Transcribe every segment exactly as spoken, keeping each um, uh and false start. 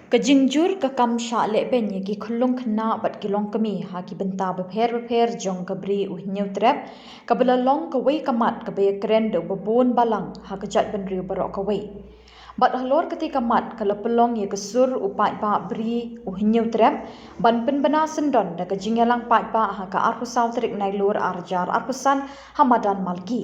Ka jingjur ka kam shah lehbeiñ ïa ki khyllung khynnah bad ki longkmie ha ki bynta bapher bapher jong ka Bri u Hynñiewtrep, kaba la long kawei ka mat kaba ïakren da uba bun balang ha ka jaitbynriew baroh kawei. Bad halor katei ka mat ka la pynlong ïa ka sur u paidbah Bri u Hynñiewtrep ban pynbna syndon da ka jingïalang paidbah ha ka arphew saw tarik Nailur ar hajar arphew san ha madan Malki.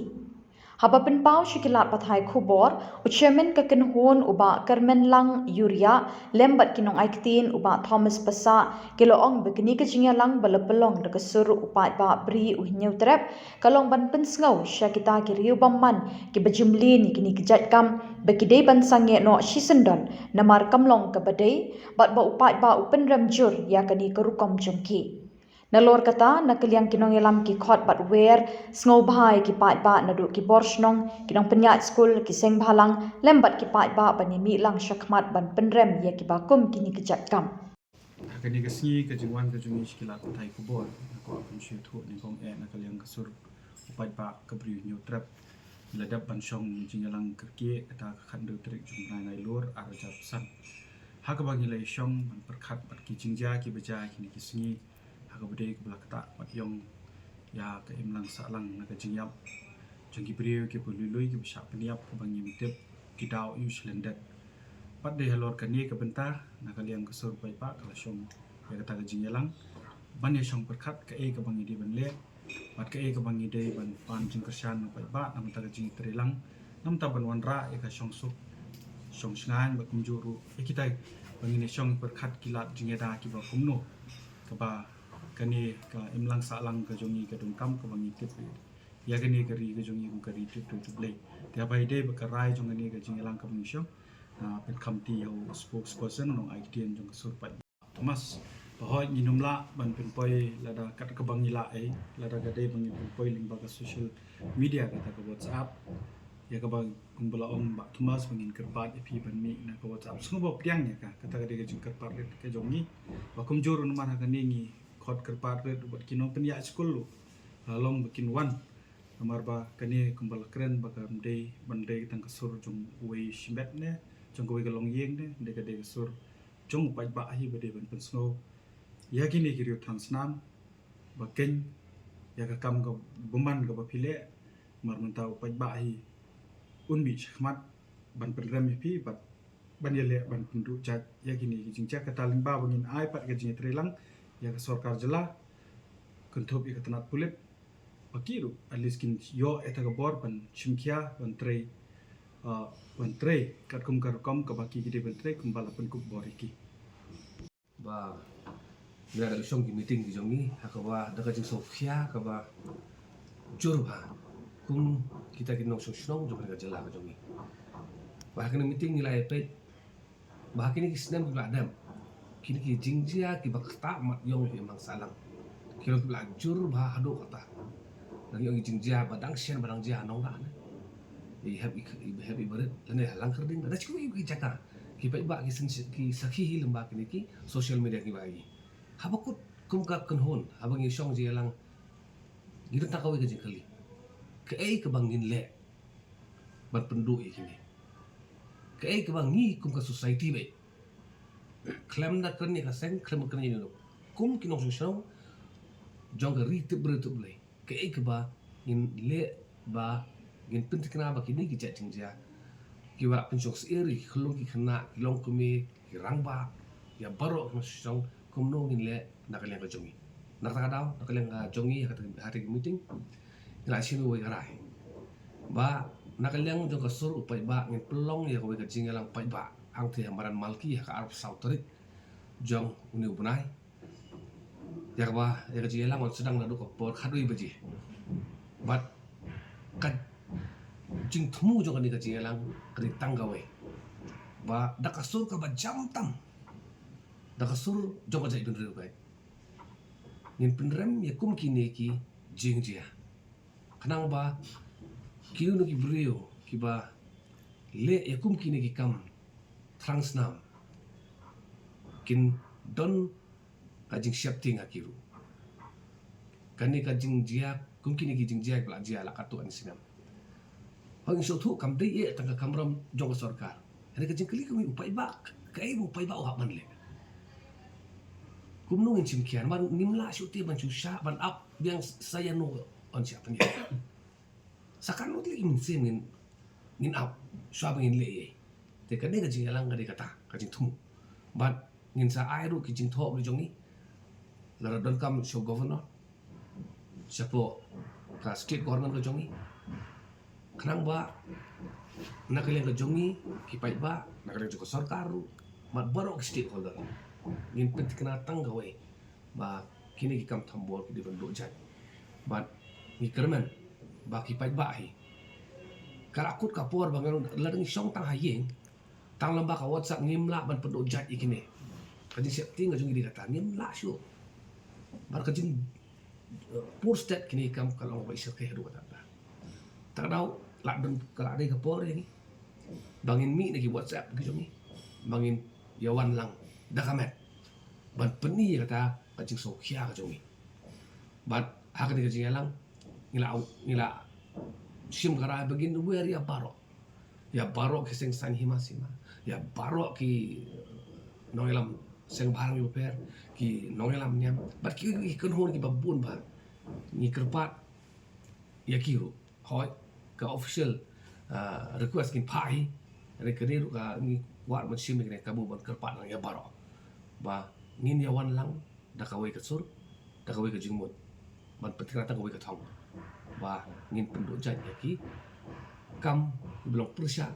Haba pynpaw sha ki lad pathai khubor, u Chairman ka kynhun u Bah Kyrmenlang Ïuriah lem bad ki nongai ktien u Bah Thomas Passah ki la ong ba kane ka jingïalang ba la pynlong da ka sur u paidbah Bri u Hynñiewtrep ka long ban pynsngew sha kita ki riewbymman kiba jumlien ïa kine ki jait kam ba ki dei ban sangeh noh shisyndon namar kam long kaba dei bad ba u paidbah u pynrem jur ïa kane ka rukom jong ki. Nalor kata, na ka liang ki nongïalam ki khot bad wer sngewbha ïa ki paidbah naduh ki bor shnong, ki nongpynïaid skul, ki seng bhalang lem bad ki paidbah ban ïamih lang shakhmat ban pynrem ïa kiba kum kine ki jait kam. Ha kane ka sngi ka jingwan ka jong ngi sha ki lad pathai khubor, nga kwah ban shu ïathuh nyngkong eh na ka liang ka sur u paidbah ka Bri u Hynñiewtrep. Ngi la dep ban shong jingïalang kyrkieh kata ka khathynriew tarik jong u bnai Nailur ar hajar arphew san, ha kaba ngi la ïashong ban pyrkhat bad ki jingjia kiba jia ha kine ki sngi, ha kaba dei kaba la ktah bad ïong ïa ka imlang sahlang na ka jingïap jong ki briew kiba lui lui kiba shah pynïap kaba ngim tip ki daw ïoh shlyndet. Bad dei halor kane ka bynta na ka liang ka sur paidbah ka la shong ïa kata ka jingïalang ban ïashong pyrkhat kaei kaba ngi dei ban leh bad kaei kaba ngi dei ban pan jingkyrshan na paidbah na ka bynta ka jingïatreilang, na ka bynta ban wanrah ïa ka shongsuk shongshngaiñ bad kumjuh ruh ïa kita ba ngin ïashong pyrkhat ki lad jingïada kiba kumno, kaba kane ka imlang sahlang ka jong ngi ka donkam kaba ngi tip ïa kane ka ri ka jong ngi kum ka ri tip tip tip Blei. Te haba ïadei bad ka rai jong kane ka jingïalang kaba ngi shong, ah, pynkham ti ïa u spokesperson u nongai ktien jong ka sur paidbah Thomas. Ba hooid ngin ym lah ban pynpoi lada kat kaba ngi lah ei, lada ka dei ba ngin pynpoi lyngba ka social media kata ka WhatsApp. Ïa kaba kumba la ong Bah Thomas ba ngin kyrpad ïa phi ban mih na ka WhatsApp. Sngewbha pdiang ïa ka, kata ka dei ka jingkyrpad rit ka jong ngi. Ba kumjuh ruh namar ha kane ngi khot kyrpad rit bad ki nongpynïaid skul ruh, la long ba kin wan. Namar ba kane kumba la kren ba kam dei ban dei tang ka sur jong uwei shimet ne jong kawei ka longïing ne, dei ka dei ka sur jong u paidbah hi ba dei ban pynsngew ïa kine ki riew thaw snam ba keiñ ïa ka kam ka bymman kaba phi leh. Namar mynta u paidbah hi un mih shakhmat ban pynrem ïa phi bad ban ïaleh ban pynduh jait ïa kine ki jingjia. Kata lyngba ba ngin ai pat ka jingïatreilang ïa ka sorkar jylla kynthup ïa ka tnat pulit ba ki ruh at least kin ïoh ïa kata ka bor ban shim khia ban trei, ah, ban trei katkum ka rukom kaba ki ki dei ban trei kumba la pynkup bor ïa ki. Ba ngi la dep shong ki meeting ki jong ngi ha kaba da ka jingsngewkhia kaba jur bha kum kita ki nongshong shnong jong ka jylla ka jong ngi. Ba ha kane meeting ngi la ïa peit ba ha kine ki snem kiba la dep kine ki jingjia kiba ktah mat ïong ki imlang sahlang ki long kiba la jur bha haduh katta. Nang ïong ki jingjia ba dang shen ba dang jia ha Nongrah ne, i hep i hep i barit lane ha Langkyrding lane shuh ki jaka. Ki paidbah ki syn ki sakhi hi lyngba kine ki social media kiba i. Haba kut kum ka kynhun haba ngi shong jingïalang ngi don tang kawei ka jingkylli. Kaei kaba ngin leh ban pynduh ïa kine? Kaei kaba ngi kum ka society ba khlem da kren ïa ka seng khlem da kren ïa kum ki nongshong shnong jong ka ri tip briew tip Blei, kaei kaba ngin leh ba ngin pynthikna ba kine ki jait jingjia kiba la pynshong syier ïa ki khyllung ki khynnah ki longkmie ki rangbah ïa baroh ki nongshong shnong kumno ngin leh na ka liang ka jong ngi. Na kata ka daw na ka liang ka jong ngi ha kata ka meeting ngi la shim ïa kawei ka rai ba na ka liang jong ka sur u paidbah ngin pynlong ïa kawei ka jingïalang paidbah hangtei ha madan Malki ha ka arphew saw tarik jong une u bnai. Ïa kaba ïa ka jingïalang wan sdang naduh ka por khatwei baje. Bad ka jingthmu jong kane ka jingïalang ka dei tang kawei ba da ka sur kaba jam tam da ka sur jong ka jaitbynriew ka ngin pynrem ïa kum kine ki jingjia. Khnang ba kino kino ki briew kiba leh ïa kum kine ki kam thrang snam kin don ka jingsheptieng ha ki ruh. Kane ka jingjia kum kine ki jingjia kiba la jia la katto katne snem. Hooid ngi sngewthuh kam dei eh tang ka kamram jong ka sorkar. Kane ka jingkylli ka mih u paidbah. Kaei ba u paidbah u hap ban leh? Kumno ngin shim khia? Ban ngim lah shuh te ban shu shah ban ap biang sa ïano ban shah pynïaid. Sa katno tylli ki mynsiem ngin, ngin ap shuwa ba ngin leh ei. Te kane ka jingïalang ka dei kata ka jingthmu. Bad ngin sa ai ruh ki jingthoh ki jong ngi, lada donkam sha u governor, shapoh ka state government ka jong ngi, khnang ba na ka liang ka jong ngi ki paidbah, na ka liang jong ka sorkar ruh, bad baroh ki stakeholder, ngin pynthikna tang kawei ba kine ki kam thombor ki dei ban duh jait. Bad ngi kyrmen ba ki paidbah hi ka la kut ka por ba ngi, lada ngi shong tang ha ïing, tang lyngba ka WhatsApp, ngim lah ban pynduh jait ïa kine. Ka jingsheptieng ka jong ngi dei kata, ngim lah shuh. Bad ka jing, eh, pur stet kine ki kam ka long ba i shyrkhei haduh katta katta. Te ka daw la don, ka la dei ka por ïa ngi ba ngin mih na ki WhatsApp ki jong ngi, ba ngin ïa wan lang da ka met ban pyni ïa kata ka jingsngewkhia ka jong ngi. Bad ha kane ka jingïalang ngi la, ngi la shim ka rai ba ngin wer ïa baroh, ïa baroh ki seng saiñ hima sima, ïa baroh ki, eh, nongïalam seng bhalang bapher, ki nongïalam niam, bad ki, ki kynhun kiba bun ba ngi kyrpad ïa ki ruh. Hooid, ka official, ah, request ngin phah hi. Hynrei kane ruh ka ngi kwah ban shim ïa kane kabu ban kyrpad lang ïa baroh ba ngin ïa wan lang da kawei ka sur, da kawei ka jingmut, ban pynthikna tang kawei ka thong ba ngin pynduh jait ïa ki kam kiba long pyrshah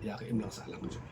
ïa ka imlang sahlang ka jong ngi.